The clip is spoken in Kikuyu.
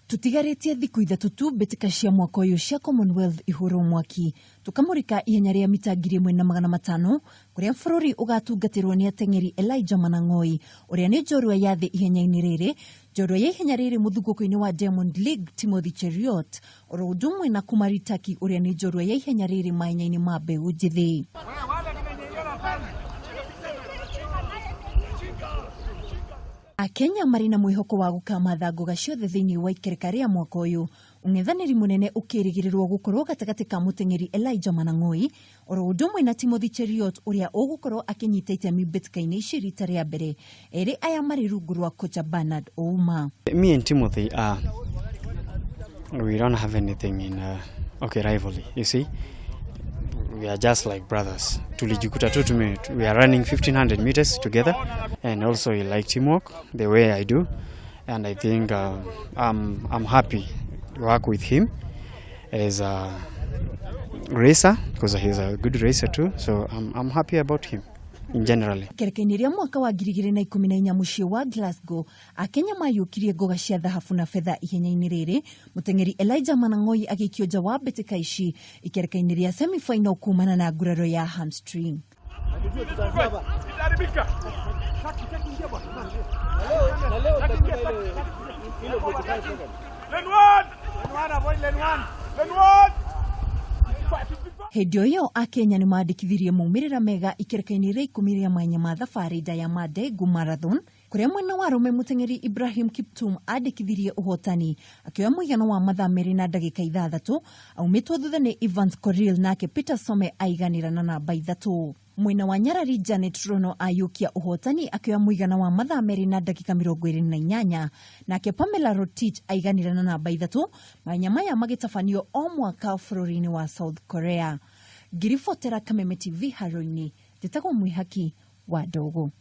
Tũtigarĩtie thikũ ithatũ tu mbĩtĩka cia mwaka ũyũ cia Commonwealth ihũrwo mwaki, tũkamũrĩka ihenya rĩa mita 1500 kũrĩa bũrũri ũgatungatĩrwo nĩ ateng'eri Elijah Manang'oi ũrĩa nĩ njorua ya thĩ ihenya-inĩ rĩrĩ, njorua ya ihenya rĩrĩ mũthugũko-inĩ wa Diamond League Timothy Cheruiyot oro ũndũ ũmwe na Kumari Taki ũrĩa nĩ njorua ya ihenya rĩrĩ mahenya-inĩ ma mbeũ njĩthĩ. Akenya marĩ na mwĩhoko wa gũkamatha ngoga ciothe thĩinĩ wa ikereka rĩa mwaka ũyũ, ũng'ethanĩri mũnene ũkĩrĩgĩrĩrwo gũkorwo gatagatĩ ka mũteng'eri Elijah Manang'oi oro ũndũ ũmwe na Timothy Cheruiyot ũrĩa ũgũkorwo akĩnyita itemi mbĩtĩka-inĩ ici rita rĩa mbere. Erĩ aya marĩ rungu rwa kocha Bernard Ouma. Me and Timothy are we don't have anything in okay rivalry, you see, we are just like brothers. Tulijikuta tu tume we are running 1500 meters together, and also he like teamwork the way I do, and I think I'm happy to work with him as a racer because he's a good racer too, so I'm happy about him in generally. Ikereka-inĩ rĩa mwaka wa 2014 mũciĩ wa Glasgow, Akenya mayũkirie ngoga cia thahabu na betha ihenya-inĩ rĩrĩ, mũteng'eri Elijah Manang'oi agĩikio nja wa mbĩtĩka ici ikereka-inĩ rĩa semi-final kumana na nguraro ya hamstring. Hĩndĩ o ĩyo Akenya nĩ mandĩkithirie maumĩrĩra mega ikereka-inĩ rĩa ikũmi rĩa mahenya ma thabarĩ ndaya ma Daegu Marathon kũrĩa mwena wa arũme mũteng'eri Ibrahim Kiptum andĩkithirie ũhotani akĩoya mũigana wa mathaa merĩ na ndagĩka ithathatũ aumĩtwo thutha nĩ Evans Korir, nake Peter Some aiganĩra na namba ithatũ. Mwena wa Nyarari Janet Rono ayũkia ũhotani akĩoya mũigana wa mathaa merĩ na ndagĩka 28, nake Pamela Rotich aiganĩra na namba ithatũ. Mahenya maya magĩtabanio o mwaka bũrũri-inĩ wa South Korea. Ngiribotera Kameme TV haro-inĩ, njĩtagwo Mwĩhaki wa Ndogo.